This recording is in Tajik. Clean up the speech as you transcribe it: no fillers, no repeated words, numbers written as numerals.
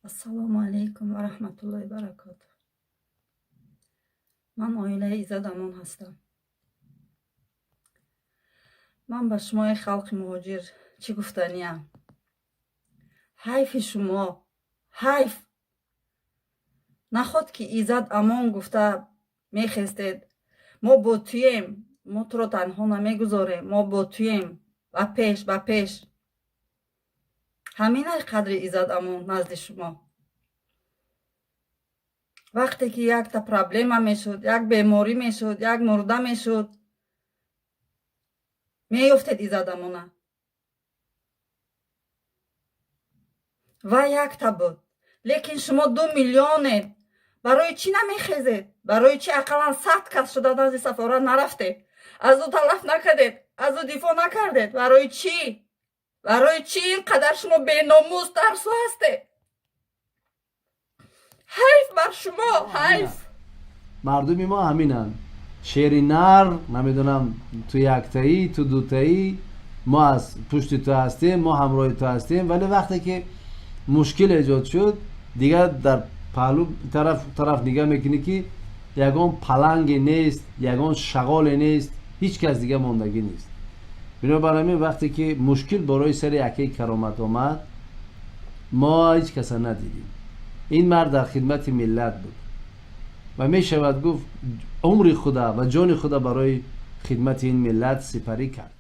Ассалому алайкум ва раҳматуллоҳи баракоту. Ман оилаи Иззат Амон ҳастам. Ман ба шумои халқи муҳоҷир чӣ гуфтаниям? Ҳайфи шумо, ҳайф! Наход ки Иззат Амон гуфта мехестед. Мо бо туем, мо туро танҳо намегузорем, мо бо туем. Ба пеш, ба пеш. Ҳаминай қадри Иззат Амон назди шумо. Вақте ки якта проблема мешуд, як беморӣ мешуд, як мурда мешуд, меёфтед Иззат Амона. Вай якта буд, лекин шумо 2 миллионед. Барои чӣ намехезед? Барои чӣ ақаллан 100 кас шуда назди сафорат нарафтед, аз ӯ талаф накардед, аз ӯ дифоъ накардед? Барои чӣ? Барои чӣ ин қадар шумо беномус, тарсу ҳастед? Ҳайф бар шумо, ҳайф! Мардуми мо ҳаминанд: шери нар, намедонам, ту яктаӣ, ту дутаӣ, мо аз пушти ту ҳастем, мо ҳамроҳи ту ҳастем. Вале вақте ки мушкил эҷод шуд, дигар дар паҳлу тараф тараф нигоҳ мекунӣ, ки ягон паланге нест, ягон шағоле нест, ҳеҷ кас дига мондагӣ нест. Бинобар ҳамин, вақте ки мушкил борои сари акаи Каромат омад, мо ҳеҷ каса надидем. Ин мард дар хидмати миллат буд ва мешавад гуфт, умри худа ва ҷони худа барои хидмати ин миллат сипарӣ кард.